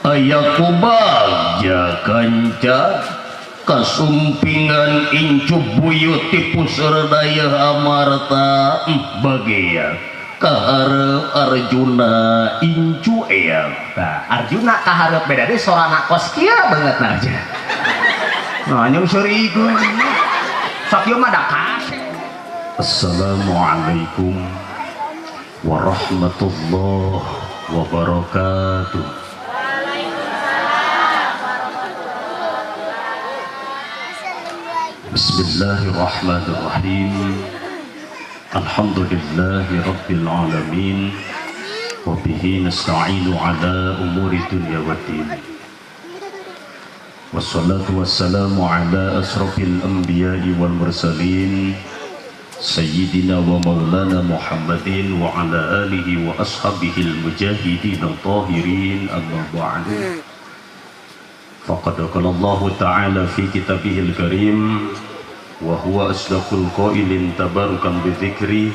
Aya ku bagja kanca kasumpingan incu buyut ti puseur dayeuh amarta bagea kahareup Arjuna incu eyang. Tah Arjuna kahareup beda deui sorana kos kieu beungeutna aja. Nah nyung seurikeun. Sakieu mah da kasep. Assalamualaikum warahmatullahi wabarakatuh. Bismillahirrahmanirrahim. Alhamdulillahi rabbil alamin. Wa bihi nasta'inu ala umuri dunya waddin. Wassalatu wassalamu ala asrafil anbiya'i wal mursalin sayyidina wa maulana Muhammadin wa ala alihi wa ashabihil mujahidin tahirin amma ba'du. Faqad qala Allahu ta'ala fi kitabihil karim wa huwa asdaqul qailin tabarukan bi dzikri.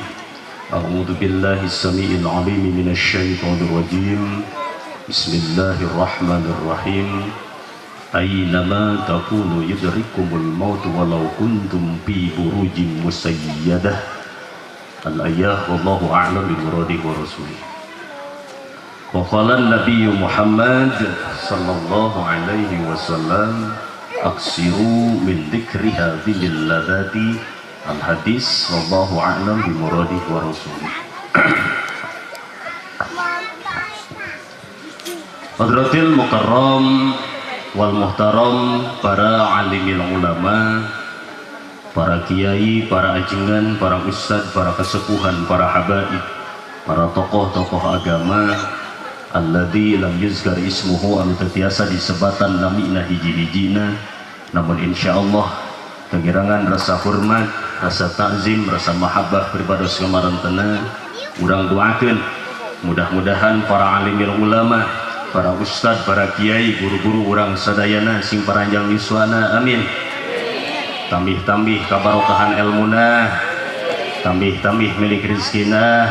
A'udzu billahi samiil alim minasy syaithanir rajim. Bismillahirrahmanirrahim. Aynama takunu yudrikumul maut walau kuntum fi burujin musayyadah. Al-ayah wallahu a'lam bi muradihi wa rasulih. Wa qala an-nabiy Muhammad sallallahu alaihi wasallam aksiru min dzikri hadhil ladati. Al-hadis wallahu a'lam bi muradihi wa rasulih. Hadratil mukarram wal muhtaram, para alimil ulama, para kiai, para ajengan, para ustad, para kesepuhan, para habaib, para tokoh-tokoh agama alladzi lam yuzkar ismuhu anu teu tiasa disebatan namina hiji-hijina, namun insyaallah kegirangan rasa hormat, rasa takzim, rasa mahabbah pribados kamarentena urang doakeun mudah-mudahan para alimil ulama, para ustad, para kiai, guru-guru urang sadayana sing paranjang yuswana, amin. Tambih-tambih kabarokahan elmuna, tambih-tambih milik rezekina,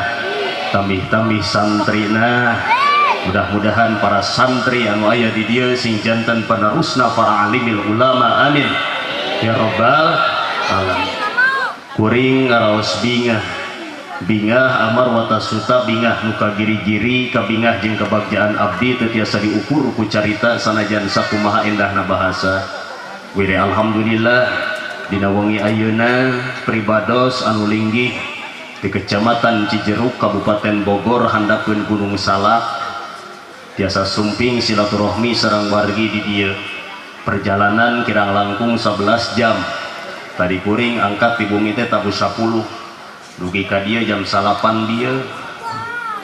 tambih-tambih santrina. Mudah-mudahan para santri anu aya di dieu sing janten penerusna para alimil ulama, amin ya rabbal alamin. Kuring ngaraos bingah, bingah amar watasuta bingah nu kagiri-giri kabingah jeung kebagjaan abdi teu tiasa diukur ku carita sanajan sakumaha endahna bahasa. Wire alhamdulillah dina wengi ayeuna pribados anu linggih di Kecamatan Cijeruk Kabupaten Bogor handapeun Gunung Salak tiasa sumping silaturahmi sareng wargi di dieu. Perjalanan kirang langkung 11 jam. Tadi kuring angkat di bumi teh tabuh 10. Dugi ka dieu jam 9 dieu.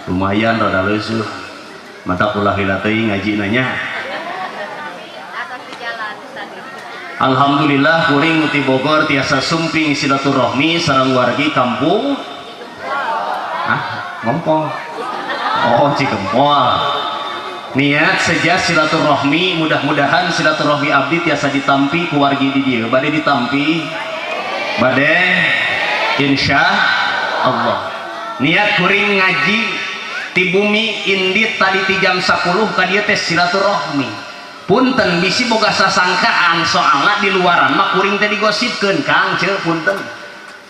Lumayan rada leuseut. Mata ulah lila teuing ngaji nanya. Alhamdulillah kuring ti Bogor tiasa sumping silaturahmi sareng wargi kampung. Hah? Ngompol. Oh, Cikempol. Niat seja silaturahmi, mudah-mudahan silaturahmi abdi tiasa ditampi ku wargi di dieu. Bade ditampi? Bade insya Allah. Niat kuring ngaji ti bumi indit tadi ti jam 10 ka dieu teh silaturahmi. Punten bisi boga sasangkaan soalna di luaran mah kuring teh digosipkeun Kang ceu punten.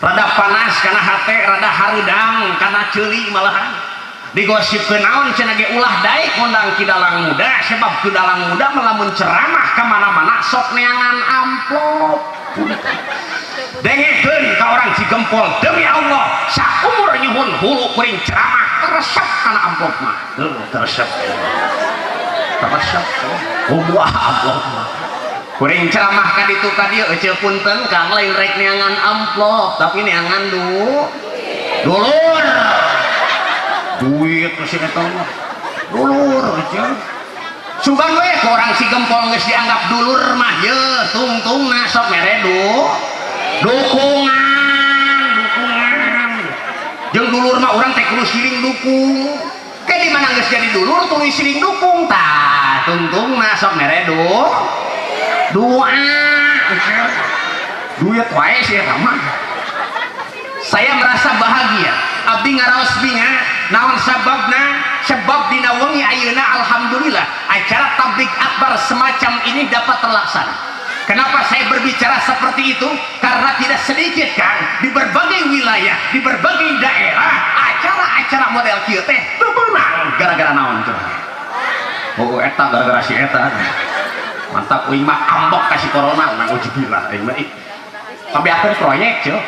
Rada panas kana hate, rada hareudang kana ceuli malahan. Digosipkeun naon cenah ge ulah daek ngundang Ki Dalang Muda sebab Ki Dalang Muda mah lamun ceramah ka mana-mana sok neangan amplop. Dengekeun ka orang Cigempol demi Allah saumur nyuhun hulu kuring ceramah teresep kana amplop mah. Heuh teresep. Teresep. Kumaha amplop mah. Kuring ceramah ka ditu ka dieu euceu punten Kang lain rek neangan amplop tapi neangan dulur. Duit si eta mah. Dulur euceu. Sugan we ku orang Cigempol geus dianggap dulur mah ye tungtungna sok mere dukungan, dukungan. Jeung dulur mah urang teh kudu siling dukung. Ke di mana geus jadi dulur tuluy siling dukung tah tungtungna sok mere doa. Duit wae sih eta mah. Saya merasa bahagia. Abdi ngaraos bingah naon sababna? Sebab dina wengi alhamdulillah acara tabligh akbar semacam ini dapat terlaksana. Kenapa saya berbicara seperti itu? Karena tidak sedikit kan di berbagai wilayah, di berbagai daerah acara-acara model kieu teh teu meunang gara-gara naon coba? Oh, eta gara-gara si eta. Mantap uing mah ambek ka si corona, nauzubillah aing mah ih. Kabeakeun proyek ceuh.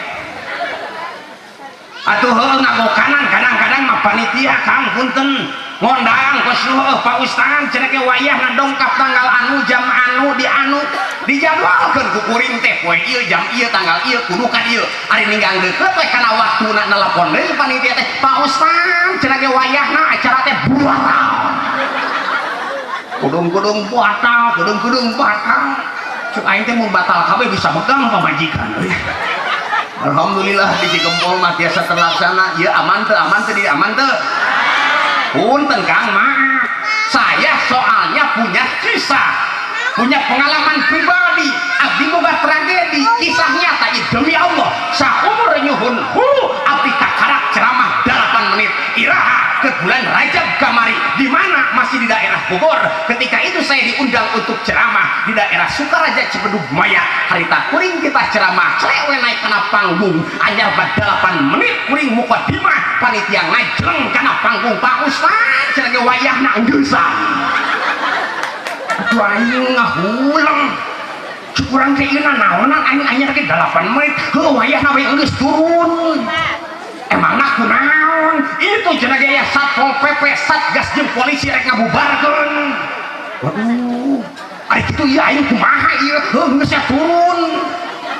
Atuh heueuh ngagokanan kadang-kadang mah panitia Kang punten ngondang kos heueuh Pak Ustad cenah ge wayah ngadongkap tanggal anu jam anu di anu dijadwalkeun ku kuring teh poe ieu jam ieu tanggal ieu kudu ka dieu ari ninggang deukeut we kana waktuna nelpon deui panitia teh Pak Ustad cenah ge wayahna acara teh batal kudung-kudung batal kudung-kudung batal cuk aing teh mun batal kabeh bisa megang pamajikan euy. Alhamdulillah di Cigempol mah tiasa terlaksana ya aman teu aman teu di aman teu punten Kang maaf saya soalnya punya kisah punya pengalaman pribadi abdi boga tragedi kisah nyata ieu demi Allah saumur nyuhun hulu abdi kakarak ceramah 8 menit iraha ke bulan Rajab kamari di mana masih di daerah Bogor ketika itu saya diundang untuk ceramah di daerah Sukaraja Cibedug Maya harita kuring kita ceramah celewe naik kana panggung anyar bad 8 menit kuring mukadimah panitia ngajleng kana panggung Pak Ustad cenah ge wayahna enggeussan atuh aing ngahuleng cuk urang teh ieu naonan aing anyar ge 8 menit heuh wayahna we geus turun emangna kunaon itu cenah ge aya Satpol PP Satgas jeung polisi rek ngabubarkeun waduh ari kitu ieu aing kumaha ieu heuh geus turun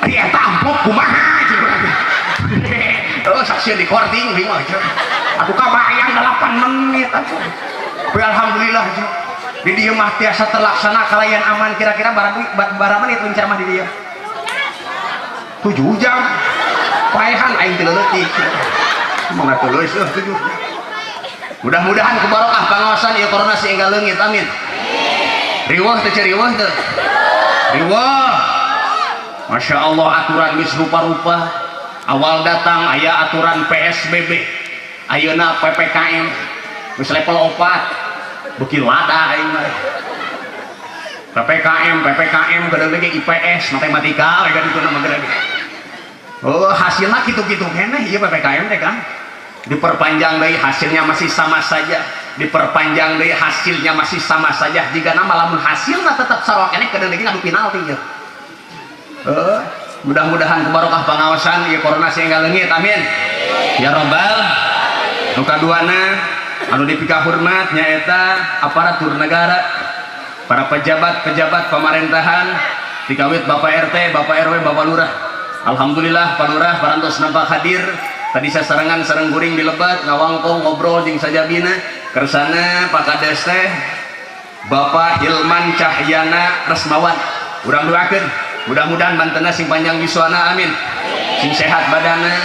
ari eta amplop kumaha cek urang teh oh saksian di korting mah cek atuh kabayang 8 menit atuh tapi alhamdulillah cek di dieu mah tiasa terlaksana kalayan aman kira-kira bara menit ceramah di dieu 7 jam paehan aing teu leutik mangga tuluy eueuh 7 jam mudah-mudahan kebarokah pangaosan ieu corona sing enggal leungit amin riweuh teu ceu riweuh teu riweuh Masya Allah aturan geus rupa-rupa awal datang aya aturan PSBB ayeuna PPKM geus level 4 beuki lada aing mah PPKM PPKM kedeung ge IPS matematika we kan itu nama gede. Oh hasilnya gitu-gitu keneh ieu PPKM teh kan diperpanjang deui hasilnya masih sama saja diperpanjang deui hasilnya masih sama saja jika nama lamun hasilna tetap sarua keneh kedeung lagi ngadu penalti ieu. Heeh, mudah-mudahan kebarokah pangaosan ieu corona sing leungit amin ya robbal. Nu kaduana anu dipikahormat nyaeta aparatur negara para pejabat-pejabat pemerintahan dikawit Bapak RT, Bapak RW, Bapak Lurah. Alhamdulillah Pak Lurah parantos nampak hadir tadi sasarengan sareng kuring di lebat ngawangkong ngobrol jeung sajabina kersana Pak Kades teh Bapak Hilman Cahyana Resmawan urang doakeun mudah-mudahan bantena sing panjang yuswana amin sing sehat badana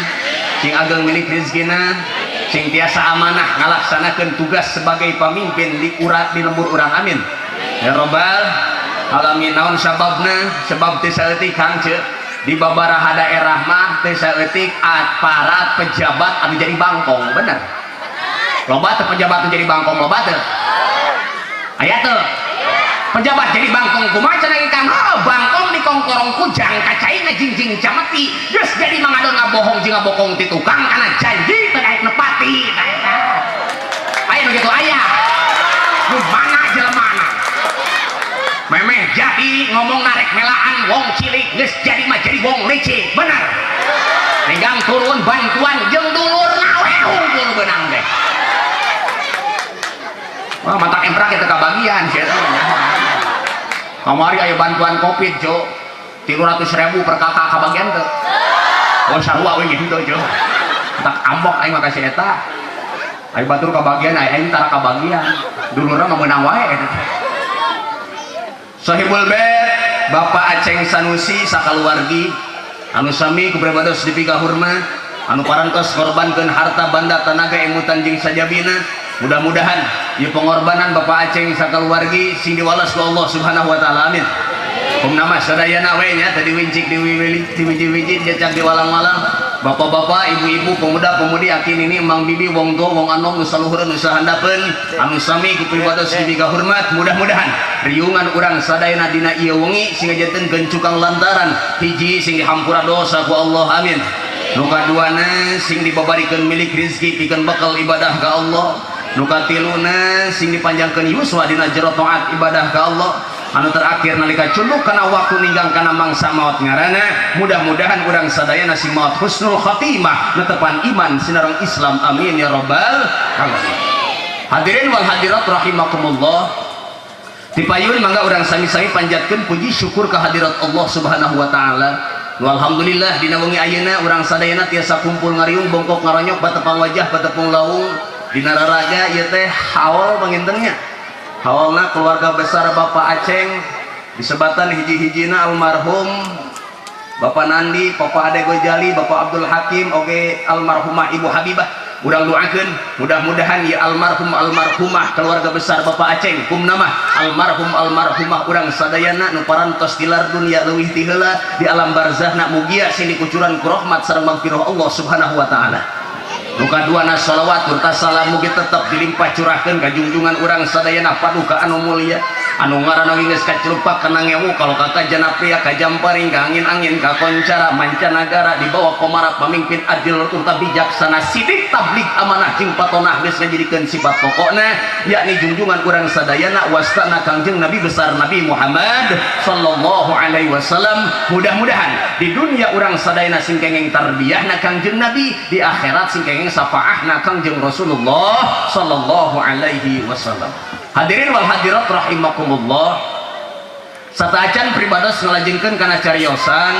sing ageng milik rezekina sing tiasa amanah ngalaksanakeun tugas sebagai pamimpin di urat di lembur urang amin ya robbal alamin. Naon sababna sebab teu saeutik Kang Ceu di babaraha daerah mah teu saeutik aparat pejabat anu jadi bangkong bener loba teu pejabat anu jadi bangkong loba teu aya teu pejabat jadi bangkong kumaha cenah Kang oh, bangkong di kongkorong kujang kacai ngajingjing cameti geus jadi mangadon ngabohong jeung ngabokong ti tukang kana janji teu daek nepati tah eta aya nu kitu aya nu mana jelemana memeh jadi ngomong narek melaan wong cilik geus jadi mah jadi wong licik bener ninggang turun bantuan jeung dulurna we hungkul beunang teh. Wah, matak emprak kita kabagian sih. Kamari aya bantuan Covid, Jo. 300.000 per kakak kabagian teu. Oh, sarua we gitu, Jo. Tak ambok aing mah ka si eta. Aing batur kabagian, aing tara kabagian. Dulurna mah meunang wae eta. Sahibul Bait, Bapak Aceng Sanusi sakaluargi anu sami ku pribados dipikahormat anu parantos korbankeun harta banda tenaga emutan jeung sajabina mudah-mudahan ieu pengorbanan Bapak Aceng sakaluargi sing diwales ku Allah Subhanahu wa taala amin. Pum nama sadayana we nya tadi wincik diwiwili diwiji-wiji jajak diwalang-walang. Bapak-bapak, ibu-ibu, pemuda-pemudi, aki nini, emang bibi, wong tua, wong anom, nu saluhureun, nu sahandapeun, anu sami ku pribados dibika hormat, mudah-mudahan riungan urang sadayana dina ieu wengi sing ngajanten gencukang lantaran hiji sing dihampura dosa ku Allah, amin. Nu kaduana sing dibabarikeun milik rezeki pikeun bekal ibadah ka Allah. Nu katiluna sing dipanjangkeun yuswa dina jero taat ibadah ka Allah. Anu terakhir nalika culuk kana waktu ninggang kana mangsa maut ngarana, mudah-mudahan urang sadayana sing maut husnul khatimah, netepan iman sinareng Islam, amin ya rabbal alamin. Hadirin wal hadirat rahimakumullah, dipayun mangga urang sami-sami panjatkeun puji syukur kehadirat Allah Subhanahu wa taala. Alhamdulillah dina wengi ayeuna urang sadayana tiasa kumpul ngariung bongkok ngaronyok batepang wajah batepung lawung dina raraga ieu teh haul pangintennya. Haulna keluarga besar Bapak Aceng disebatan hiji-hijina almarhum Bapak Nandi, Bapak Ade Gojali, Bapak Abdul Hakim, oge almarhumah Ibu Habibah. Urang doakeun mudah-mudahan ya almarhum almarhumah keluarga besar Bapak Aceng kumnamah almarhum almarhumah urang sadayana nu parantos tilar dunia leuwih ti heula di alam barzahna mugia sing dikucuran ku rahmat sareng magfirah Allah Subhanahu wa taala. Nu kaduana salawat serta salam mugi tetep dilimpah curahkeun ka junjungan urang sadayana paduka anu mulia anu ngaranna geus kacelupak kana ngewu kalau kaka jana pria ka jamparing ka angin-angin ka koncara mancanagara dibawa komara pamimpin adil turta bijaksana sidik tablig amanah jeung patonah geus ngajadikeun sifat pokokna yakni junjungan urang sadayana wastana Kangjeng Nabi besar Nabi Muhammad sallallahu alaihi wasallam. Mudah-mudahan di dunia urang sadayana sing kenging tarbiyahna Kangjeng Nabi, di akhirat sing kenging syafaahna Kangjeng Rasulullah sallallahu alaihi wasallam. Hadirin wal hadirat rahimakumullah, sateuacan pribados ngalajengkeun kana cariosan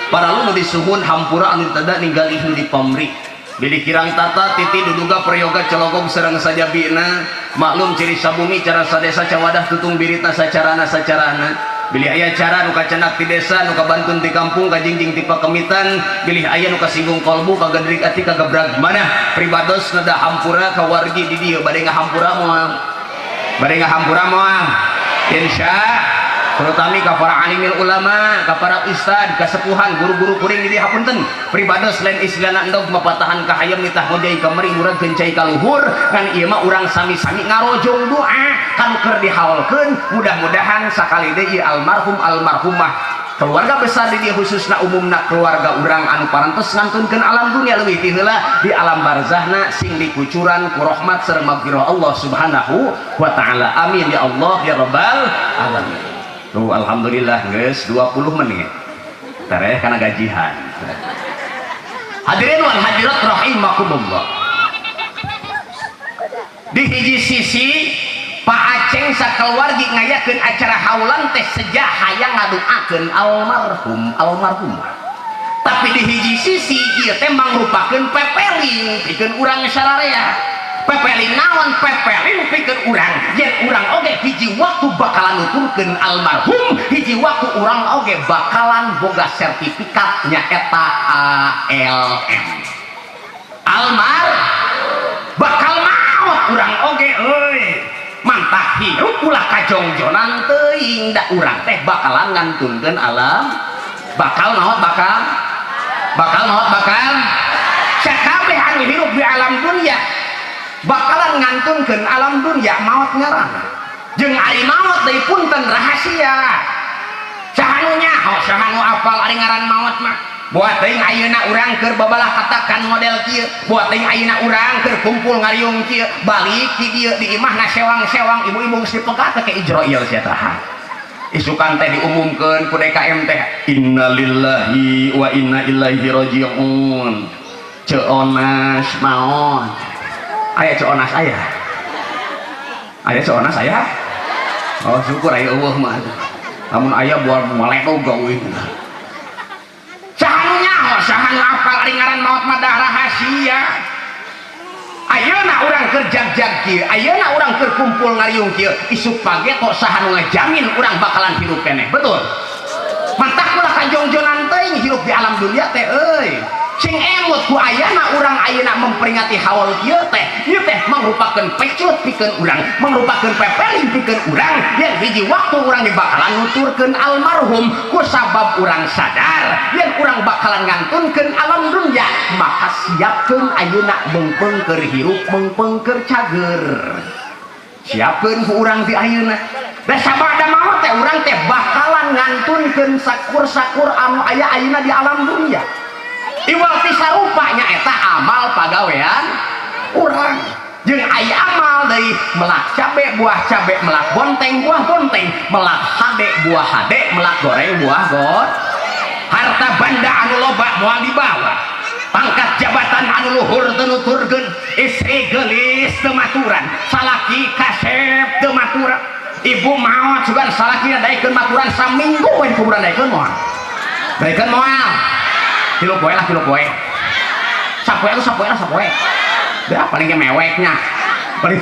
paralu nu disuhun hampura anu tada ninggalih nu dipamri bilih kirang tata titi duduga prayoga celogog sareng sajabina maklum ciri sabumi cara sadesa cawadah tutung biritna sacarana sacarana bilih aya cara nu kacenak ti desa nu kabantun ti kampung kajingjing ti pakemitan bilih aya nu kasinggung kolbu kagedrik ati kagebrag manah pribados neda hampura ka wargi di dieu bade ngahampura moal bade ngahampura moal insya terutami ka para alimil ulama ka para ustad kasepuhan guru-guru kuring di dieu hapunten pribados lain istilahna endog mapatahan ka hayam nitah ngojay ka meri murag kencai ka luhur kan ieu mah urang sami-sami ngarojong doa kanu keur dihaulkeun mudah-mudahan sakali deui almarhum almarhumah keluarga besar di dieu khususna umumna keluarga urang anu parantos ngantunkeun alam dunia leuwih ti heula di alam barzahna sing dikucuran ku rahmat sareng magfirah Allah Subhanahu wa taala, amin ya Allah ya rabbal alamin. Tuh alhamdulillah geus 20 menit tereh kana gajihan. Hadirin wal hadirat rahimakumullah, di hiji sisi Pak Aceng sakeluargi ngayakeun acara haulan teh sejak hayang ngaduakeun almarhum almarhumah, tapi di hiji sisi ieu teh mangrupakeun pepeling pikeun urang sararea. Pepeling naon? Pepeling pikeun urang yen urang oge hiji waktu bakalan nuturkeun almarhum, hiji waktu urang oge bakalan boga sertifikat nyaeta ALM almar bakal maot urang oge euy mantah hirup ulah kajongjonan teuing da urang teh bakalan ngantunkeun alam bakal maot bakal bakal maot bakal sakabeh anu hirup di alam dunia bakalan ngantunkeun alam dunia maot ngaranna jeung ari maot deui punten rahasia saha nu nyaho saha nu apal ari ngaran maot mah. Buat teuing ayeuna urang keur babalah katakan model kieu, buat teuing ayeuna urang keur kumpul ngariung kieu, balik di dieu di imahna sewang-sewang ibu-ibu geus dipegat ke Ijroil sia tah. Isukan teh diumumkeun ku DKM teh innalillahi wa inna ilaihi rajiun. Ceu Onas maot. Aya Ceu Onas aya? Aya Ceu Onas aya? Oh syukur aya eueuh mah. Lamun aya bual maledog gawe. Saha nu nyaho, saha nu apal ari ngaran maot mah dah rahasia. Ayeuna urang keur jag-jag kieu, ayeuna urang keur kumpul ngariung kieu, isuk page kok saha nu ngajamin urang bakalan hirup keneh. Betul? Mantak ulah kajongjonan teuing hirup di alam dunia teh euy. Sing emut ku ayana urang ayeuna memperingati haul ieu teh, ieu teh mangrupakeun pecut pikeun urang, mangrupakeun pepeling pikeun urang yen hiji waktu urang dibakalan nuturkeun almarhum ku sabab urang sadar yen urang bakalan ngantunkeun alam dunya, maka siapkeun ayeuna meungpeung keur hirup, meungpeung keur cager. Siapkeun ku urang ti ayeuna. Da sabada maot teh urang teh bakalan ngantunkeun sakur-sakur anu aya ayeuna di alam dunya. Iwal ti sarupa nya eta amal pagawean urang. Jeung aya amal deui melak cabe buah cabe, melak bonteng buah bonteng, melak hade buah hade, melak goreng buah goreng. Harta banda anu loba moal dibawa, pangkat jabatan anu luhur teu nuturkeun, istri geulis teu maturan, salaki kasep teu maturan, ibu maot sugan salakina daekeun maturan saminggu we di kuburan daekeun moal. Daekeun moal. 3 poe lah, 3 poe. Sapoe atuh, sapoe lah, sapoe. Dah paling ge meweknya. Paling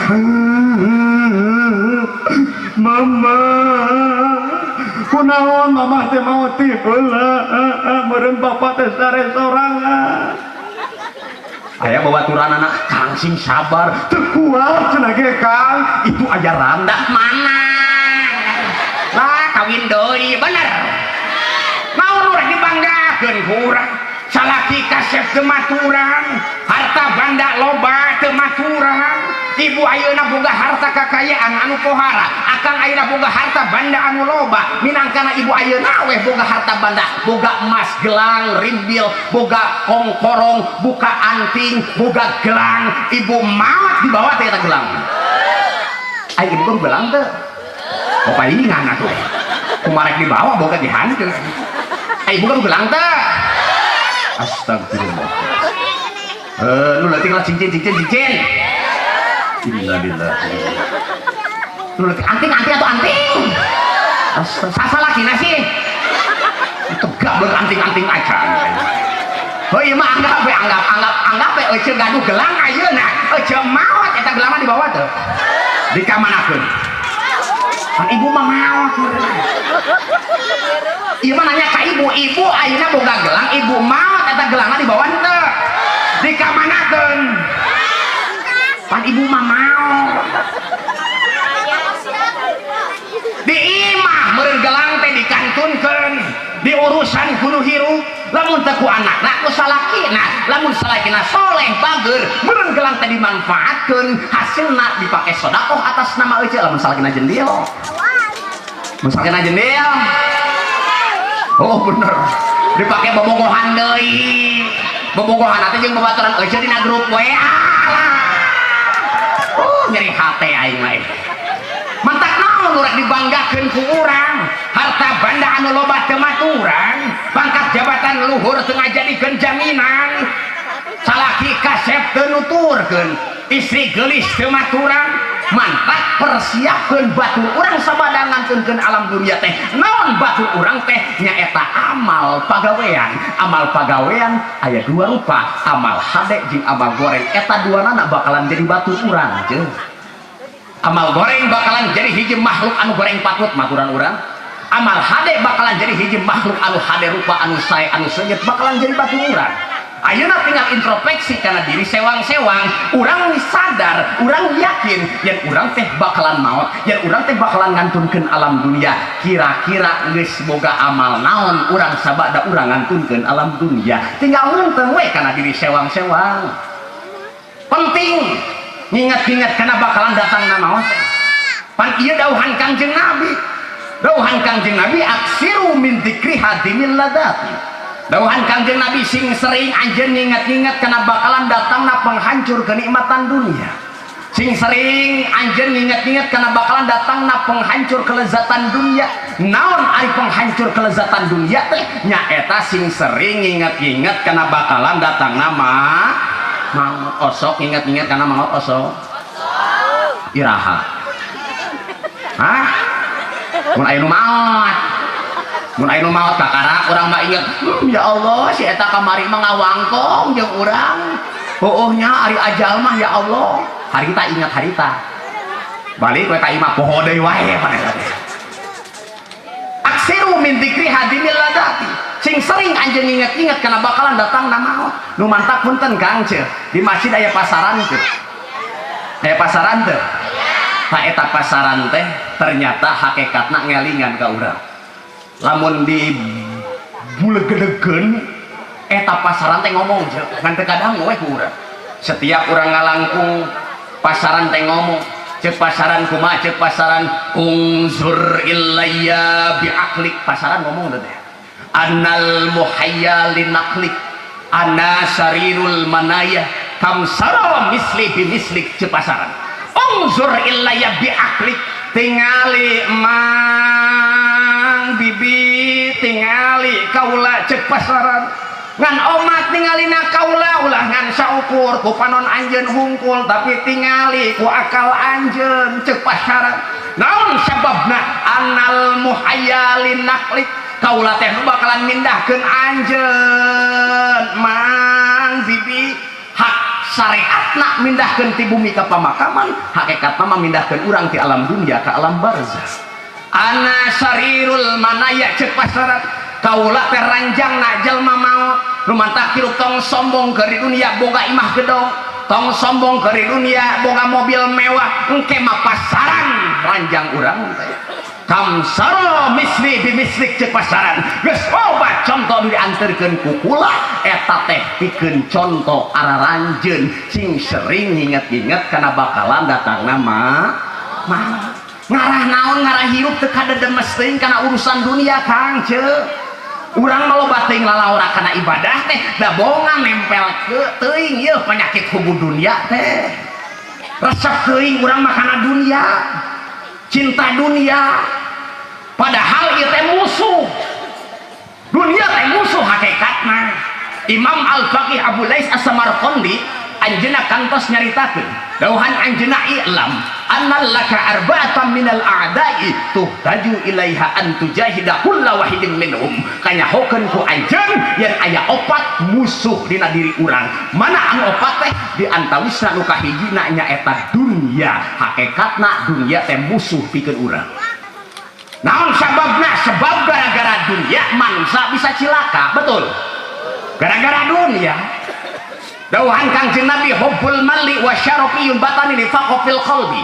Mama, kunaon mama teh maot ti heula, meureun bapak teh sare sorangan. Aya babaturan anak, Kang sing sabar, teu kuat cenah ge Kang, itu aja randa mana? Lah kawin deui bener. Naon urang dibanggakeun ku urang? Salaki kasep teu maturan, harta banda loba teu maturan. Ibu ayeuna boga harta kakayaan anu pohara, akang ayeuna boga harta banda anu loba, minangkana ibu ayeuna weh boga harta banda, boga emas gelang rimbil, boga kongkorong, buka anting, boga gelang, ibu maot dibawa teh eta gelang. Ai ibu kan gelang teh. Oh palingan atuh. Kumarek dibawa boga dihancur. Ai ibu kan gelang teh. Astagfirullah. Nu leutik lah cincin cincin cincin. Innalillahi. Nu leutik anting anting atau anting. Astagfirullah. Sasalakina sih. Tegak beranting-anting aja. Oh iya mah anggap we, anggap anggap anggap we euceu gaduh gelang ayeuna. Euceu maot eta gelang mah dibawa teu. Dikamanakeun? Kan ibu mah maot. Ieu mah nanya ka ibu, ibu ayeuna boga gelang, ibu maot eta gelangna dibawa henteu? Dikamanakeun? Pan ibu mah maot. Di imah meureun gelang teh dikantunkeun, di urusan kudu hirup. Lamun teu ku anakna ku salakina, lamun salakina soleh bager, meureun gelang teh dimanfaatkeun, hasilna dipake sedekah atas nama euceu lamun salakina jendil. Mun salakina jendil. Oh bener. Dipake bobogohan deui. Bobogohan teh jeung babaturan euceu dina grup WA lah. Oh nyeri hate aing mah. Mantak naon urang dibanggakeun ku urang, harta banda anu loba teu maturan, pangkat jabatan luhur teu ngajadikeun jaminan, salaki kasep teu nuturkeun, istri geulis teu maturan. Mantak persiapkeun batur urang sabada ngantunkeun alam dunia teh. Naon batur urang teh? Nyaeta amal pagawean. Amal pagawean aya dua rupa, amal hade jeung amal goreng. Eta duanana bakalan jadi batur urang jeung. Amal goreng bakalan jadi hiji makhluk anu goreng patut maturan urang. Amal hade bakalan jadi hiji makhluk anu hade rupa, anu sae, anu seungit bakalan jadi batur urang. Ayeuna tinggal introspeksi karena diri sewang-sewang, urang sadar, urang yakin yen urang teh bakalan maot, yen urang teh bakalan ngantunkeun alam dunia. Kira-kira geus boga amal naon urang sabada urang ngantunkeun alam dunia. Tinggal ngeunteung we kana diri sewang-sewang. Penting nginget-nginget karena bakalan datang na maot teh. Pan ieu dauhan Kangjeng Nabi. Dauhan Kangjeng Nabi aksiru min dzikri hadimil ladati. Dauhan Kangjeng Nabi sing sering anjeun nginget-nginget karena bakalan datangna penghancur kenikmatan dunia. Sing sering anjeun nginget-nginget karena bakalan datangna penghancur kelezatan dunia. Naon ari penghancur kelezatan dunia teh? Nyaeta sing sering nginget-nginget karena bakalan datangna maut. Osok nginget-nginget karena maut osok. Iraha. Hah? Mun aya nu maot. Mun aya nu maot kakara urang mah inget, ya Allah si eta kamari mah ngawangkong jeung urang. Heueuh nya ari ajal mah ya Allah. Harita ingat harita. Balik we ka imah poho deui wae maneh. Aksiru min dzikri hadimil ladati. Sing sering anjeun nginget-inget kana bakalan datang na maot. Nu mantak punten Kang ceu, di masjid aya pasaran teu? Aya pasaran teu? Tah, eta pasaran teh ternyata hakikatna ngelingan ka urang. Lamun di bulegedegeun, eta pasaran teh ngomong ceu, ngan teu kadang we ku urang. Setiap urang ngalangkung, pasaran teh ngomong. Cek pasaran kumaha? Cek pasaran, "Unzur ilayya biaqlik." Pasaran ngomong teh, "Anal muhayya linaqlik, ana sarirul manaya, kam sara misli bimislik." Cek pasaran, "Unzur ilayya biaqlik." Tingali Mang, Bibi, tingali kaula, cek pasaran. Ngan omat tingalina kaula ulah ngan saukur ku panon anjeun hungkul, tapi tingali ku akal anjeun. Cek pasaran, naon sababna? "Anal muhayya linaqlik." Kaula teh nu bakalan mindahkeun anjeun, Mang, Bibi. Hak syariatna mindahkeun ti bumi ka pamakaman, hakikatna mah mindahkeun urang ti alam dunia ka alam barzah. "Ana sarirul manaya," cek pasaran, kaula teh ranjangna jalma maot. Nu mantak hirup tong sombong ke di dunia boga imah gedong, tong sombong ke di dunia boga mobil mewah, engke mah pasaran ranjang urang teh. "Kam sara misli bimislik," cek pasaran. Geus loba contoh nu dianterkeun ku kula, eta teh pikeun contoh araranjeun sing sering nginget-nginget kana bakalan datangna mah mah ngarah naon, ngarah hirup teu kadedemes teuing kana urusan dunia. Kang ceu, urang mah loba teuing lalaora kana ibadah teh, da bongan nempel ke teuing ieu penyakit hubu dunia teh. Resep teuing urang mah kana dunia, cinta dunia, padahal ieu teh musuh. Dunia teh musuh hakikatna. Imam Al-Faqih Abu Lais As-Samarqandi anjeunna kantos nyaritakeun, dawuhan anjeunna, "I'lam anna laka arba'atan minal a'da'i tuhtaju ilaiha an tujahida kulla wahidin minhum." Kanyahokeun ku anjeun yen aya opat musuh dina diri urang. Mana anu opat teh? Di antawisna nu kahijina nyaeta dunia. Hakikatna dunia teh musuh pikeun urang. Naon sababna? Sebab gara-gara dunia manusia bisa cilaka. Betul, gara-gara dunia. Dawuhan Kangjeng Nabi, "Hubbul mali wa syarafi yunbatani nifaqo fil qalbi."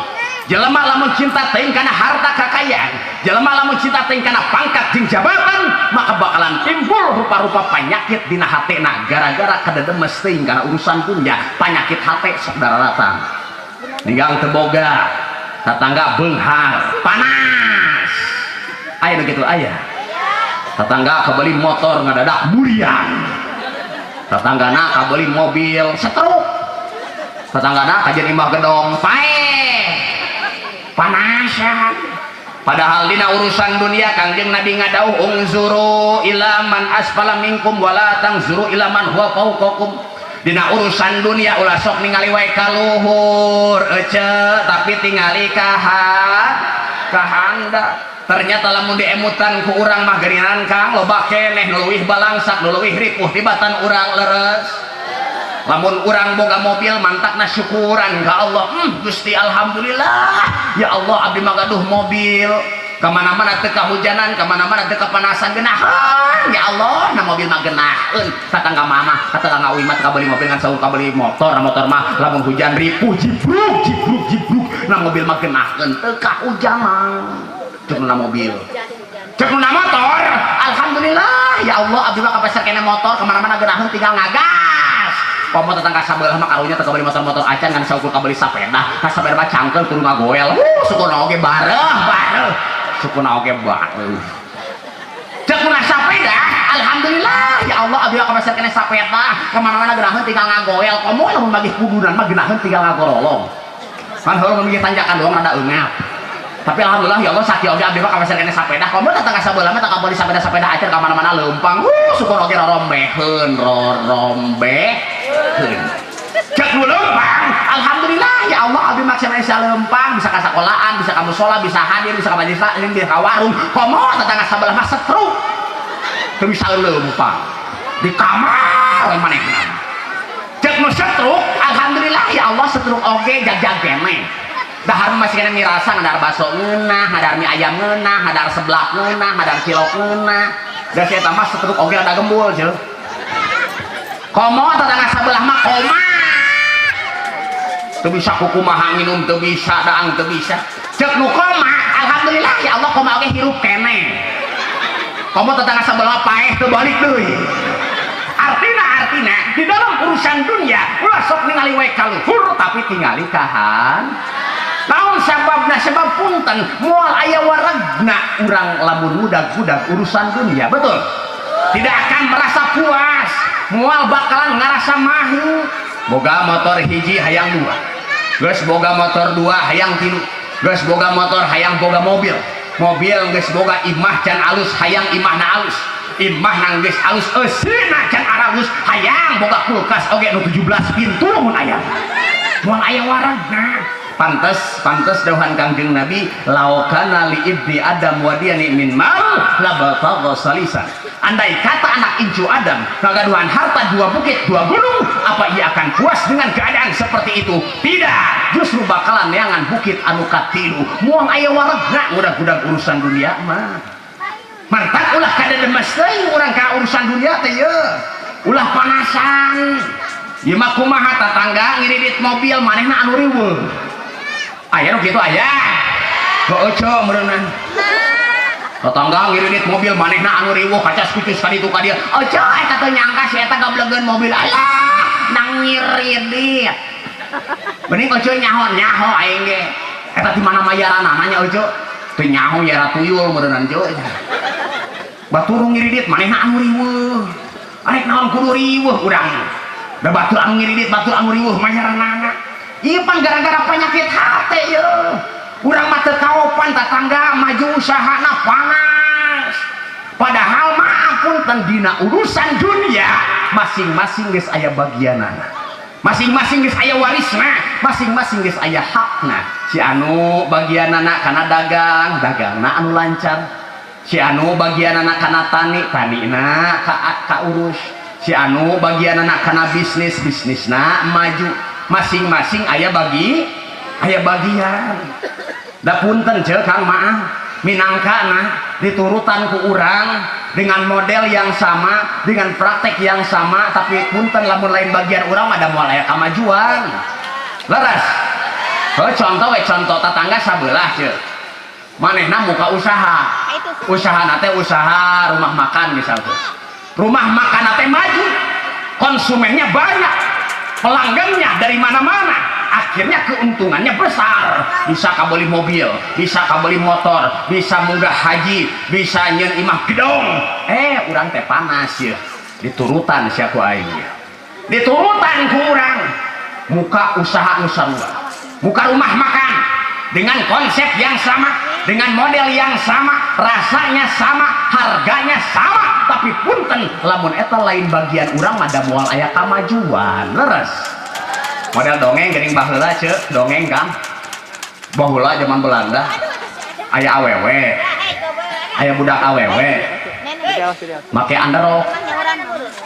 Jelema lamun cinta teuing kana harta kekayaan, jelema lamun cinta teuing kana pangkat jeung jabatan, maka bakalan timbul rupa-rupa penyakit dina hatena gara-gara kadedemes teuing kana urusan dunia. Penyakit hate sok daratang. Ninggang teu boga, tetangga beunghar, panas. Aya nu kitu aya. Tetangga kabeli motor, ngadadak muriang. Tetanggana kabeli mobil, setruk. Tetanggana kajian imah gedong, paeh, panasan. Padahal dina urusan dunia Kangjeng Nabi ngadauh, "Unzuru ila man asfala minkum wala tangzuru ila man huwa fawqakum." Dina urusan dunia ulah sok ningali wae ka luhur ece, tapi tingali ka handap. Ternyata lamun diemutan ku urang mah geuningan, Kang, loba keneh nu leuwih balangsak, nu leuwih ripuh tibatan urang. Leres, lamun urang boga mobil mantakna syukuran ka Allah, Gusti, alhamdulillah ya Allah, abdi mah gaduh mobil, kemana-mana teu kahujanan, kemana-mana teu kapanasan, geunaheun ya Allah na mobil mah, geunaheun. Tatangga mama, tatangga uwi mah kabeli mobil ngan saur kabeli motor. Na motor mah lamun hujan ripuh, jibruk jibruk jibruk. Na mobil mah geunaheun, teu kahujanan. Cek na mobil, cek na motor, "Alhamdulillah ya Allah, abdi mah kapasar kena motor, kemana-mana geunaheun, tinggal ngagas." Komo tetangga sabelah mah karunya teu kabeli motor-motor acan, ngan saukur kabeli sapeda. Ka sapeda mah cangkel kudu ngagoel. Sukuna oge bareuh bareuh, sukuna oge bareuh. Cek mun sapeda, "Alhamdulillah ya Allah, abdi mah kapasar kena sapeda, kemana-mana geunaheun, tinggal ngagoel." Komo lamun bagi kudunan mah geunaheun, tinggal ngagorolong kan, heuh, mun tanjakan doang rada eungap. Tapi "Alhamdulillah ya Allah, sakieu oge abdi mah kapasar kena sapeda." Komo tetangga sabelah mah teu kabeli sapeda-sapeda acan, ka mana-mana leumpang. Syukur oge rorombeheun rorombeheun. Cek nu leumpang, "Alhamdulillah ya Allah, abdi mah bisa leumpang, bisa ka sekolahan, bisa ka musola, bisa hadir, bisa ka majelis taklim, bisa ka warung." Komo tetangga sabelah mah setruk, teu bisa leumpang, di kamar we manehna. Cek nu setruk, "Alhamdulillah ya Allah, setruk oge jagjag keneh, dahar masih kena mirasa, ngadar baso ngeunah, ngadar mie ayam ngeunah, ngadar seblak ngeunah, ngadar cilok ngeunah." Da si eta mah stroke oge rada gembul ceu. Komo tetangga sebelah mah koma. Teu bisa kukumaha, minum teu bisa, daang teu bisa. Cek nu koma, alhamdulillah ya Allah, koma oge hirup keneh. Komo tetangga sebelah paeh, teu balik deui. Artina, artina di dalam urusan dunia ulah sok ningali we ka luhur, tapi tingali kahan. Naon sababna? Sebab punten, moal aya waregna urang lamun ngudag-gudag urusan dunia. Betul, tidak akan merasa puas, moal bakalan ngarasa mahi. Boga motor hiji hayang dua, geus boga motor dua hayang tilu, geus boga motor hayang boga mobil, mobil geus boga, imah can alus, hayang imahna alus, imah nang geus alus, eusina can aralus, hayang boga kulkas oge nu 17 pintu mun aya. Moal aya waregna. Pantes, pantes dawuhan Kangjeng Nabi, lau kana li ibni adam wadiyani min mal labatagha salisan. Andai kata anak incu Adam ngagaduhan harta dua bukit dua gunung, apa ia akan puas dengan keadaan seperti itu? Tidak, justru bakalan neangan bukit anu katilu. Moal aya waregna ngudag-gudag urusan dunia mah. Mantap, ulah kada demes teuing urang ka urusan dunia teh ye, ulah panasan. Ieu mah kumaha, tatangga ngiridit mobil, manehna anu riweuh. Aya nu kitu aya. Heueuh ceu meureunan. Tetangga ngiridit mobil, manehna anu riweuh, kacas kucus ka ditu ka dieu. Ece, eta teu nyangka si eta gablegeun mobil. Alah, nang ngiridit. Mending ece nyaho nyaho aing ge. Eta di mana mayaranana nya ece? Teu nyaho yara tuyul meureunan ceu. Batur ngiridit, manehna anu riweuh. Arek naon kudu riweuh urang? Da batur anu ngiridit, batur anu riweuh mayaranana. Ieu pan gara-gara penyakit hate ye. Urang mah teu kaopan tatangga maju usahana panas. Padahal mah punten, dina urusan dunia masing-masing geus aya bagianana. Masing-masing geus aya warisna, masing-masing geus aya hakna. Si anu bagianana kana dagang, dagangna anu lancar. Si anu bagianana kana tani, tanina ka urus. Si anu bagianana kana bisnis, bisnisna maju. Masing-masing aya bagi, aya bagian. Da punten ceu Kang, maaf, minangkana diturutan ku urang dengan model yang sama, dengan praktek yang sama, tapi punten, lamun lain bagian urang mah da moal aya kamajuan. Leres? Oh, contoh we, contoh tetangga sabelah ceu. Manehna muka usaha. Usaha teh usaha rumah makan misalnya. Rumah makan teh maju, konsumennya banyak, pelanggannya dari mana-mana, akhirnya keuntungannya besar, bisa kabeli mobil, bisa kabeli motor, bisa munggah haji, bisa nyen imah gedong. Eh, urang teh panas ya, diturutan sia ku aing ya. Diturutan ku urang muka usaha nu sarua, muka rumah makan dengan konsep yang sama, dengan model yang sama, rasanya sama, harganya sama, tapi punten, lamun eta lain bagian urang mah da moal aya kamajuan. Leres? Model dongeng geuning baheula ceu, dongeng Kang. Baheula zaman Belanda aya awewe, aya budak awewe make underrok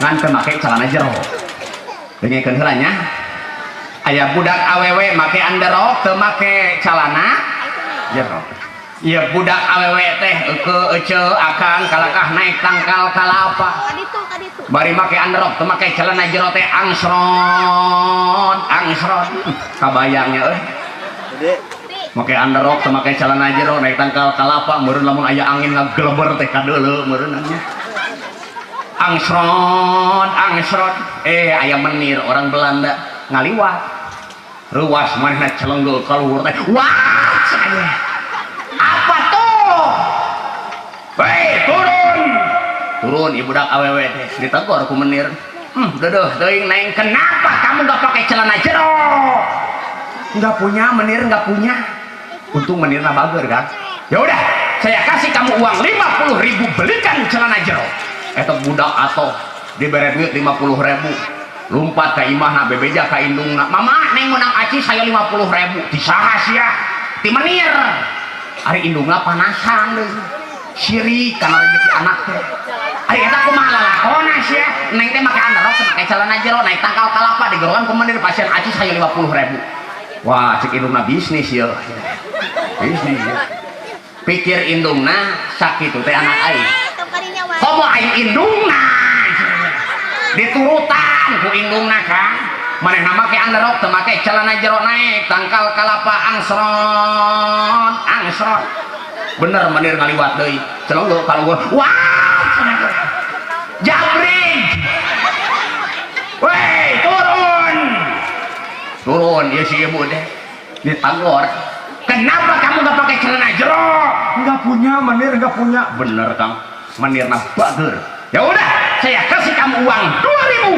ngan teu make celana jero. Dengekeun heula nya. Aya budak awewe make underrok, teu make celana jero. Ieu budak awewe teh euke ece akang kalakah naik tangkal kalapa. Bari make underrok teu make celana jero teh angsrot angsrot. Kabayangnya euy. Make underrok teu make celana jero naik tangkal kalapa, meureun lamun aya angin ngageleber teh kadeuleu meureun nya. Angsrot angsrot. Eh, aya menir orang Belanda ngaliwat. Reuwas manehna celenggel ka luhur teh. Wah, cenah. Apa tuh? Hei, turun. Turun ibu budak awewe teh ditegor ku menir. Dedeuh teuing neng, kenapa kamu nggak pakai celana jero? Nggak punya menir, nggak punya. Untung menirna bager kan. Ya udah, saya kasih kamu uang 50 ribu, belikan celana jero. Eta budak atau dibere duit 50 ribu, lompat ke imahna, bebeja ka indungna, "Mama, neng menang aci saya 50 ribu." "Ti saha sia?" "Ti menir." Ari indungna panasan deui, sirik kana rezeki anak teh. Ari eta kumaha lalakona sia? Neng teh make underrok, make celana jero, naik tangkal kalapa, digeroan ku menir, pasien aci saya 50 ribu. Wah, cek indungna, bisnis ya, bisnis ya. Pikir indungna sakitu teh anak aing. Komo aing indungna, diturutan ku indungna. Kang, manehna make underrok, teu make celana jero, naik tangkal kalapa, angsron angsron. Bener menir ngaliwat deui, celong kalau gua, wah, jabrig. Weh, turun, turun ya. Si ibu deh ditagor, "Kenapa kamu gak pakai celana jero?" Nggak punya, menir, nggak punya. Bener, Kang, menirna bager. "Ya udah, saya kasih kamu uang 2000,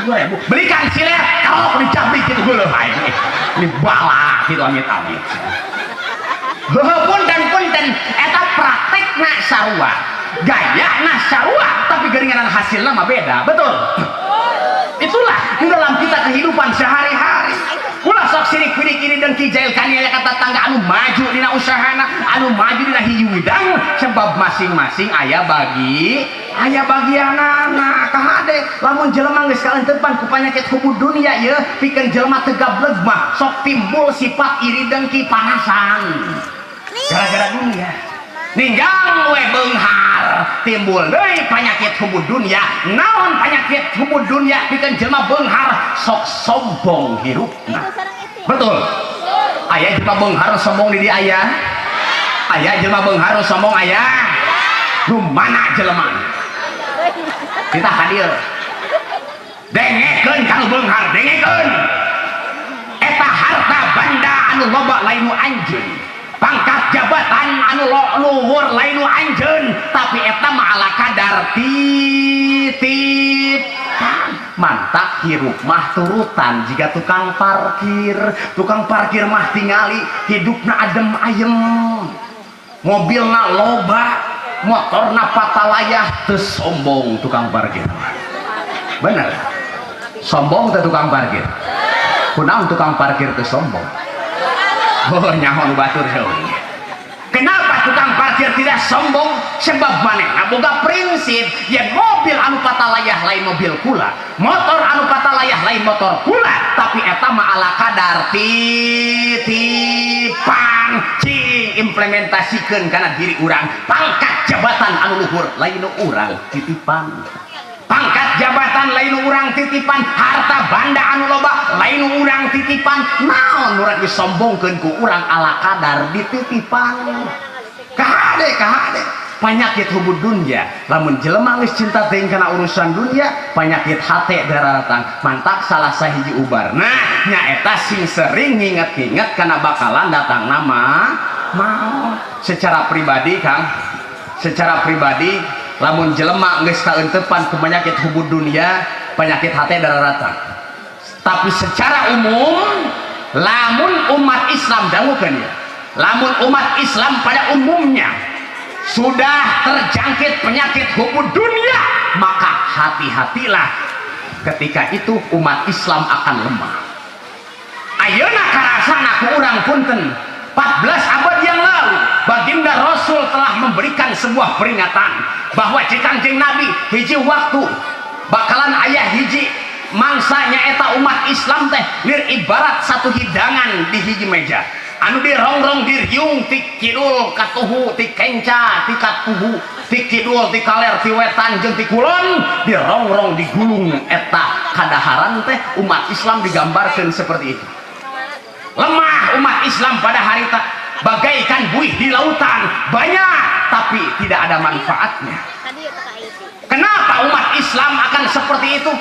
2000, belikan silet." Kalau dicabik gitu, gue loh ini bala gitu, amit amit. Punten punten, eta praktekna sarua, gaya sarua, tapi geringanan hasilnya mah beda. Betul, itulah di dalam kita kehidupan sehari-hari. Ulah sok sirik wirik, iri dengki, jail kaniaya ka tatangga anu maju dina usahana, anu maju dina hiji widang, sebab masing-masing aya bagi, aya bagianana. Kahade lamun jelema geus kalentepan ku panyakit hubud dunia ye, pikeun jelema teu gableg mah sok timbul sifat iri dengki, panasan gara-gara dunia. Ninggang we beunghar, timbul deui penyakit hubud dunia. Naon penyakit hubud dunia pikeun jelema beunghar? Sok sombong hirupna. Betul, aya jelema beunghar sombong di dieu? Aya, aya jelema beunghar sombong? Aya. Nu mana jelema kita hadir? Dengekeun, kanu beunghar dengekeun. Eta harta banda anu loba lain nu anjeun, pangkat jabatan anu luhur lain nu anjeun, tapi eta mah ala kadar titip. Mantak hirup mah turutan jika tukang parkir. Tukang parkir mah tingali hidupna adem ayem, mobilna loba, motorna patalayah, teu sombong tukang parkir. Bener, sombong teh tukang parkir? Kunaon tukang parkir teu sombong? Oh, nyaho nu batur jauh. Kenapa tukang parkir tidak sombong? Sebab manehna boga prinsip yen mobil anu patalayah lain mobil kula, motor anu patalayah lain motor kula, tapi eta mah ala kadar titipan. Cing implementasikeun kana diri urang. Pangkat jabatan anu luhur lain nu urang, titipan. Pangkat jabatan lain nu urang, titipan. Harta banda anu loba lain nu urang, titipan. Naon nu rek disombongkeun ku urang, ala kadar dititipan. Kahade, kahade penyakit hubud dunia. Lamun jelema geus cinta teuing kana urusan dunia, penyakit hate daratang. Mantak salah sahiji ubarna nyaeta sing sering nginget-nginget kana bakalan datang nama maut. Secara pribadi, Kang, secara pribadi lamun jelema geus kaeunteupan ku penyakit hubud dunia, penyakit hate daratang. Tapi secara umum lamun umat Islam, dangukeun ya, lamun umat Islam pada umumnya sudah terjangkit penyakit hubud dunia, maka hati-hatilah, ketika itu umat Islam akan lemah. Ayeuna karasana ku urang. Punten, 14 abad yang lalu baginda Rasul telah memberikan sebuah peringatan bahwa cek Kangjeng Nabi, hiji waktu bakalan aya hiji mangsa nyaeta umat Islam teh lir ibarat satu hidangan di hiji meja anu dirongrong diriung ti kidul katuhu, ti kenca ti katuhu, ti kidul, ti kaler, ti wetan jeung ti kulon, dirongrong digulung eta kadaharan teh. Umat Islam digambarkan seperti itu. Lemah umat Islam pada hari tak bagaikan buih di lautan, banyak tapi tidak ada manfaatnya. Kenapa umat Islam akan seperti itu?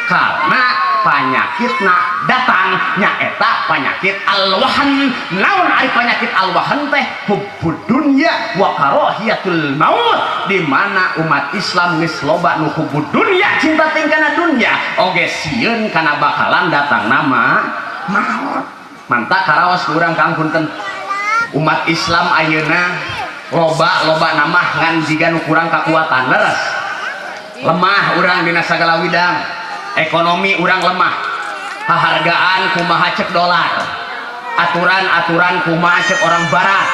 Karena penyakitna datang, nyaeta penyakit alwahan. Naon ari penyakit alwahan teh? Hubbud dunya wa karahiyatul maut, di mana umat Islam geus loba nu hubbud dunya, cinta tingkana dunya, oge sieun kana bakalan datang nama maut. Mantak karaos ku urang, Kang, punten, umat Islam ayeuna loba loba nama ngan jiga nu kurang kekuatan. Leres, lemah urang dina sagala widang. Ekonomi urang lemah, hargaan kumaha cek dolar, aturan-aturan kumaha cek orang barat.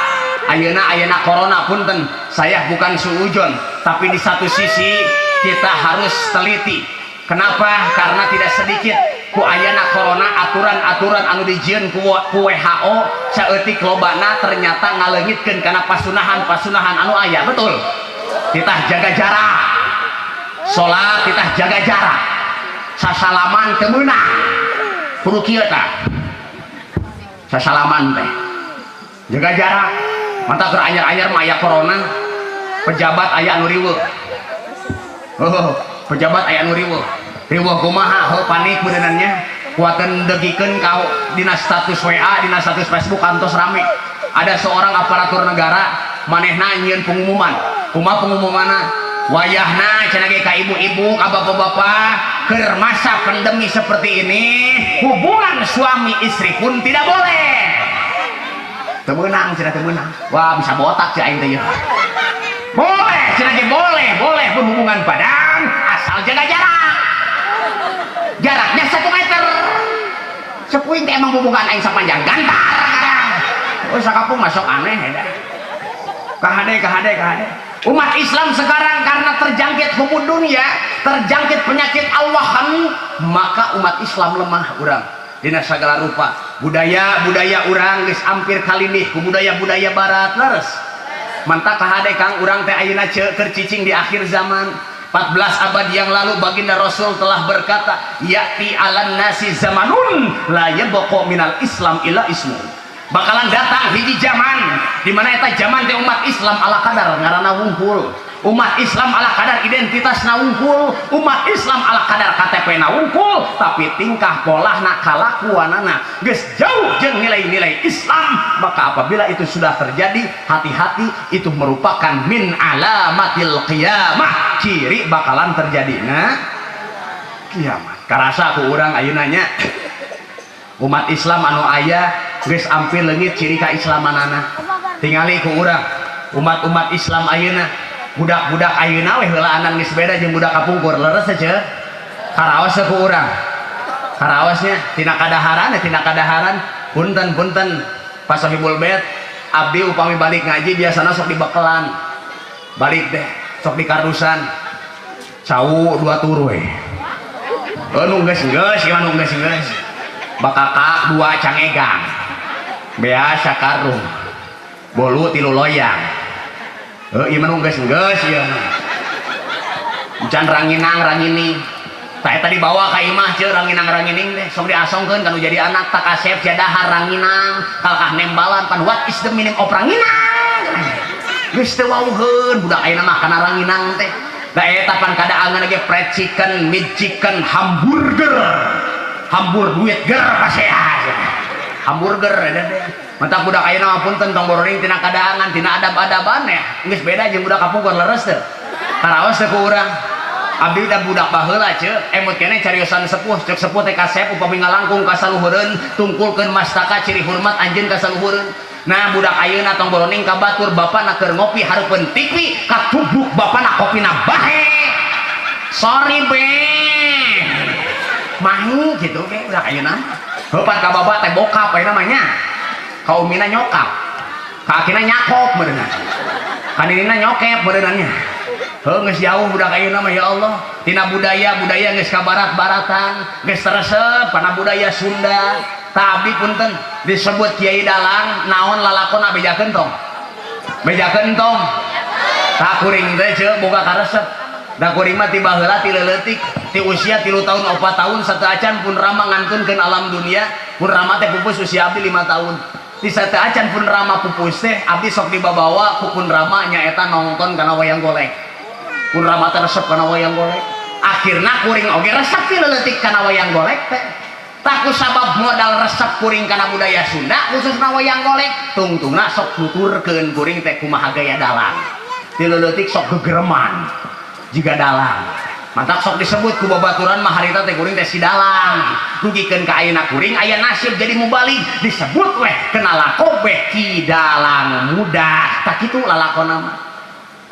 Ayeuna ayeuna corona, punten, saya bukan suujon, tapi di satu sisi kita harus teliti. Kenapa? Karena tidak sedikit ku ayana corona aturan-aturan anu dijieun ku WHO saeutik lobana ternyata ngaleungitkeun kana pasunahan-pasunahan anu aya. Betul. Titah jaga jarak, salat titah jaga jarak, sasalaman teu meunang, kudu kieu tah sasalaman teh, jaga jarak. Mantap, keur anyar-anyar mah aya corona, pejabat aya anu riweuh. Oh, pejabat aya anu riweuh. Riweuh kumaha? Oh, panik beuneunan kuaten degikeun ka dina status WA, dina status Facebook kantos rame. Ada seorang aparatur negara, manehna nyieun pengumuman. Kumaha pengumumanna? Wayahna cenah ge ka ibu-ibu, ka bapak-bapak, keur masa pandemi seperti ini, hubungan suami istri pun tidak boleh. Teu meunang cenah, teu meunang. Wah, bisa botak cai aing teh ieu. Boleh cenah ge, boleh, boleh berhubungan badan asal jaga jarak. Jaraknya 1 meter. Sepuing teh emang hubungan aing sapanjang gantar. Oh, sakampung masuk aneh ya. Kahade, kahade, kahade. Umat Islam sekarang karena terjangkit hukum dunia, terjangkit penyakit Allahan, maka umat Islam lemah urang dina segala rupa. Budaya budaya urang geus hampir kalindih ku budaya-budaya barat, leres? Mantak kahade, Kang, urang teh ayeuna ceu keur cicing di akhir zaman. 14 abad yang lalu baginda Rasul telah berkata, "Ya'ti 'alan nasi zamanun la yabqa minal Islam illa ismu." Bakalan datang hiji zaman di mana eta zaman teh umat Islam ala kadar ngaranna wungkul, umat Islam ala kadar identitasna wungkul, umat Islam ala kadar KTP na wungkul, tapi tingkah polahna, kalakuanana geus jauh jeung nilai-nilai Islam. Maka apabila itu sudah terjadi, hati-hati, itu merupakan min alamatil qiyamah, ciri bakalan terjadi nah kiamat. Karasa ku urang ayeuna nya, umat Islam anu aya geus ampir leungit ciri kaislamanana. Tingali ku urang umat-umat Islam ayeuna, budak-budak ayeuna we heulaanan geus beda jeung budak kapungkur, leres teh, ceu? Karaos ku urang, karaosnya tina kadaharan ya, tina kadaharan. Punten, punten, Pak Sohibul Bait, abdi upami balik ngaji biasana sok dibekelan, balik deh sok di kardusan cau dua turu we. Oh, nu geus geus gimana, nu geus geus bakakak dua cangegang biasa, karung bolu tilu loyang. Eh, ieu mah nu geus geus ieu can ranginang rangining. Tak eta dibawa ka imah ceu ranginang rangining teh sok diasongkeun kanu jadi anak tak kasep jadahar ranginang kalkah nembalan. Pan what is the meaning of ranginang? Geus teu wauheun budak ayeuna mah kana ranginang teh. Da eta pan kadaangan ge fried chicken, mid chicken, hamburger, hambur duit ger pasea hamburger eta teh. Mantap, budak ayeuna mah punten, tong boroning tina kadaangan, tina adab-adaban ya geus beda jeung budak kapungkur, leres teu? Karaos teu ku urang? Abdi da budak baheula ceu emut keneh cariosan sepuh. Cek sepuh teh kasep upami ngalangkung ka saluhureun, tungkulkeun mastaka, ciri hormat anjeun ka saluhureun. Nah, budak ayeuna tong boroning ka batur, bapana keur ngopi hareupeun TV, katubruk bapana kopina bahe, "Sorry be, mahi," gitu ge budak ayeuna. Heuh, pan ka bapak teh bokap ayeuna mah nya, ka umina nyokap, ka akina nyakop meureunna, kaninina nyokep meureunna nya. Heuh, geus jauh budak ayeuna mah, ya Allah, tina budaya budaya geus ka barat-baratan, geus teresep kana budaya Sunda. Tapi punten, disebut kiai dalang naon lalakona, bejakeun tong, bejakeun tong. Tak kuring teh ceu boga karesep. Da kuring mah ti baheula, ti leuletik, ti usia 3 tahun, 4 tahun, sateuacan pun rama ngantunkeun alam dunia. Pun rama teh pupus usia abdi 5 tahun. Ti sateuacan pun rama pupus teh abdi sok dibabawa ku pun rama, nyaeta nongton kana wayang golek. Pun rama teh resep kana wayang golek, akhirna kuring oge resep ti leuletik kana wayang golek teh. Tak sabab modal resep kuring kana budaya Sunda, khususna wayang golek, tungtungna sok nuturkeun kuring teh kumaha gaya dalang. Ti leuletik sok gegereman jiga dalang. Mantak sok disebut ku babaturan mah harita teh kuring teh si dalang. Dugikeun ka ayeuna kuring aya nasib jadi mubalig, disebut weh kenal kobe ki dalang muda. Tak kitu lalakonna mah,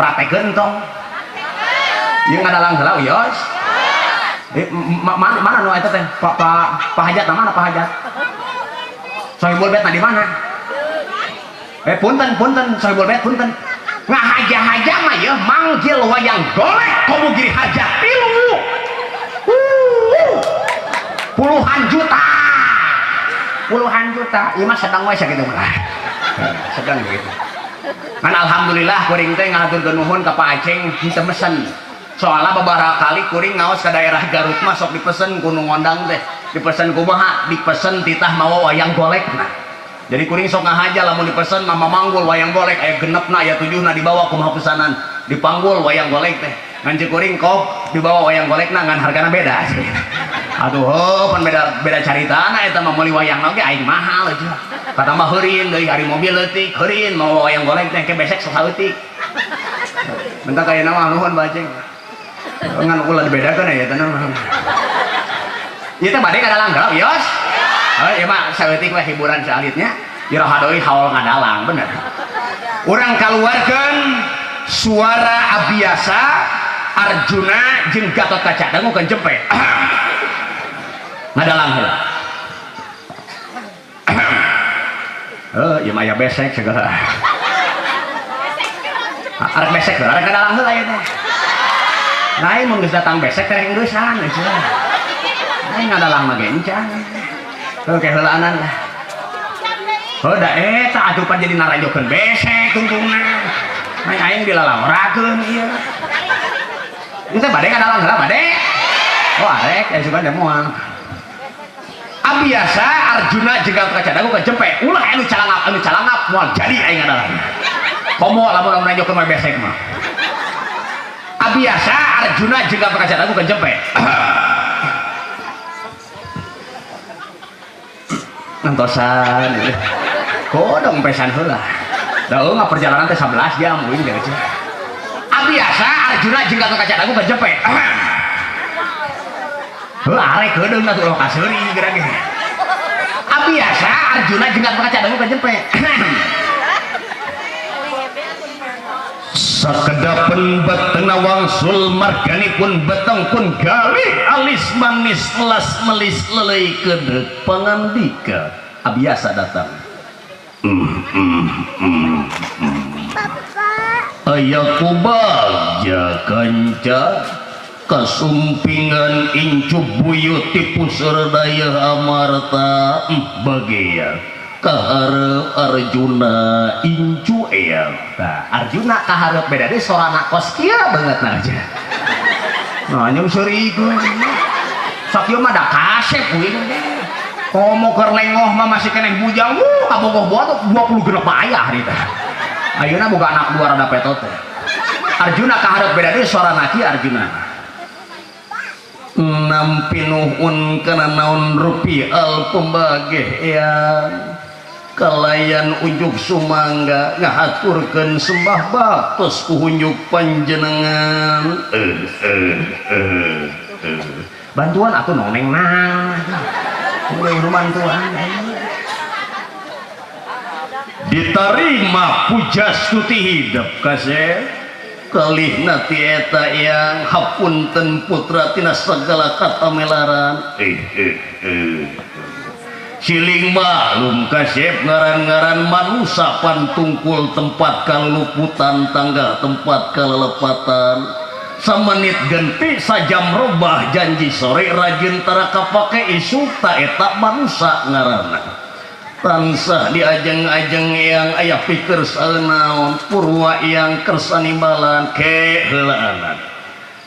praktekeun tong. Ieu ngadalang heula, wios. Eh, mana mana nu eta teh? Pak Pak Pak Hajat mana Pak Hajat? Sohibul Bait di mana? Eh, punten, punten, Sohibul Bait, punten. Ngahaja-haja mah ya manggil wayang golek komo Giri Harja tilu. Puluhan juta. Puluhan juta. Ieu mah sedang we sakitu mah. Sedang gitu. Ngan alhamdulillah kuring teh ngahaturkeun nuhun ka Pak Aceng henteu mesen. Soalna babaraha kali kuring ngaos ka daerah Garut mah sok dipesen ku nu ngondang teh. Dipesen kumaha? Dipesen titah mawa wayang golekna. Jadi kuring sok ngahaja lamun dipesen mama manggul wayang golek aya genepna aya tujuhna dibawa kumaha pesanan. Dipanggul wayang golek teh. Ngan ceuk kuring kop dibawa wayang golekna ngan hargana beda. Aduh, oh, pan beda beda caritana eta mah meuli wayang oge aing mahal aja. Katambah heurin deui ari mobil leutik, heurin mawa wayang golek teh ke besek sok saeutik. Bentar kaya nama nuhun Pak Aceng. Ngan ulah dibedakeun ya eta mah. Ieu teh bade kadalang heula wios. Heuh ieu mah saeutik we hiburan saalitnya. Iraha deui haul ngadalang bener. Urang kaluarkeun suara Abiyasa Arjuna jeung Gatotkaca dangukeun jempe. Ngadalang heula. Heuh, ieu mah aya besek segala. Arek besek heula, arek ngadalang heula ieu teh. Lain mun geus datang besek teh engeusan eueuh. Lain ngadalang mah ge encan. Heuh ke heulaanan lah. Heuh da eta atuh pan jadi narajokeun besek tungtungna. Lain aing dilalaorakeun ieu. Ieu teh bade ngadalang heula bade. Oh arek aya sugan da moal. Abiyasa Arjuna jeung Gatotkaca dangukeun jempe. Ulah anu calangap moal jadi aing ngadalang. Komo lamun narajokeun mah besek mah. Abiyasa Arjuna jeung Gatotkaca dangukeun jempe. Nantosan kodong pesan heula. Da eueuh perjalanan teh 11 jam euy teh. Abiyasa Arjuna jeung Gatotkaca dangukeun jempe. Heuh arek heudeung atuh ulah kaseuri geura ge. Abiyasa Arjuna jeung Gatotkaca dangukeun jempe. Sakedapen beteng wangsul marganipun beteng pun galih alis manis las melis lelei kedek pangandika Abiyasa datang. Aya kubagja kanca kasumpingan incu buyut tipu serdaya amarta bagia kaharep Arjuna incu eyang. Nah, Arjuna kaharep beda deui sorana kos kieu banget nah aja. Nah, nyung seurikeun. Sakieu mah da kasep kuing teh. Komo keur lengoh mah masih keneh bujang, wuh kabogoh boa 20 genep mah aya hari teh. Ayeuna boga anak dua rada petot teh. Arjuna kaharep beda deui sorana kieu Arjuna. Nampi nuhun kana naon rupi al pembageh eyang. Kalayan unjuk sumangga ngahaturkeun sembah baktos ku hunjuk panjenengan. Bantuan atuh noneng nang. Udah bantuan. Ditarima puja stuti hidup kasih. Kalihna ti eta yang hapunten putra tina segala katamelaran. Siling maklum kasep ngaran-ngaran manusa pantungkul tempat kaluluputan tangga tempat kalelepatan. Samenit genti sajam robah janji sore rajin tara kapake isuk ta eta manusa ngaranna. Tansah diajeng-ajeng yang aya pikir saeunaon purwa yang kersanimbalan ke heulaanan.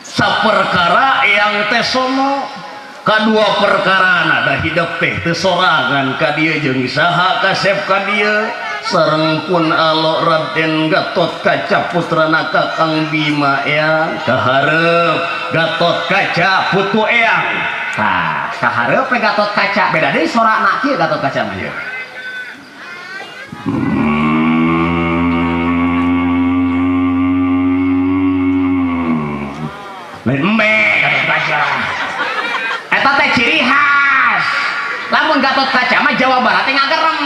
Saperkara yang teh sono kadua perkara da hidup teh teu sorangan ka dieu jeung saha kasep ka dieu sareng pun alok Raden Gatotkaca putrana Kakang Bima eyang kaharep Gatotkaca putu eyang. Tah kaharep we Gatotkaca beda deui sorana kieu Gatotkaca mah ieu. Lain embe Gatotkaca. Eta teh ciri khas. Lamun Gatotkaca mah Jawa Barat teh ngagerem.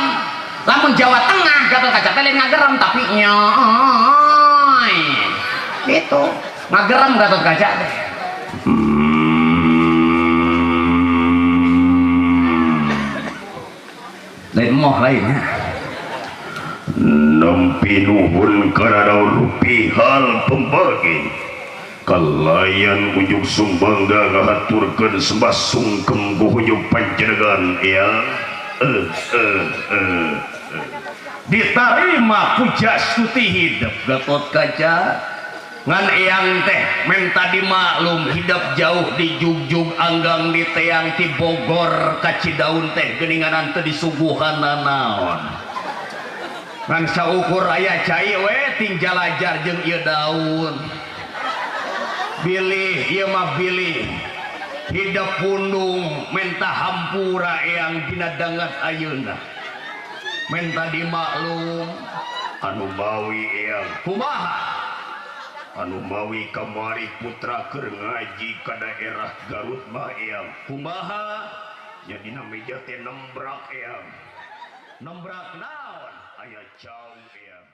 Lamun Jawa Tengah Gatotkaca teh lain ngagerem tapi nyoy. Gitu. Ngagerem Gatotkaca teh. Lain moh lainnya. Nampi nuhun kana daun rupi hal pembagi. Kalayan unjuk sumbangga ngahaturkeun sembah sungkem ku hunjuk panjenengan ya. Diterima Pujastuti hidup Gatot Kaca. Ngan eyang teh menta dimaklum, hidup jauh di jugjug anggang di teang ti Bogor ka Cidaun teh geuninganan teu disuguhan nanaon, ngan saukur aya cai we ting jalajar jeung ieu daun. Bilih ieu mah, bilih hidup pundung, menta hampura eyang dina dangat ayeuna, menta dimaklum. Anu mawi eyang kumaha? Anu mawi kamari putra keur ngaji ka daerah Garut mah eyang. Kumaha? Nya dina meja teh nembrak eyang. Nembrak naon? Aya cau eyang.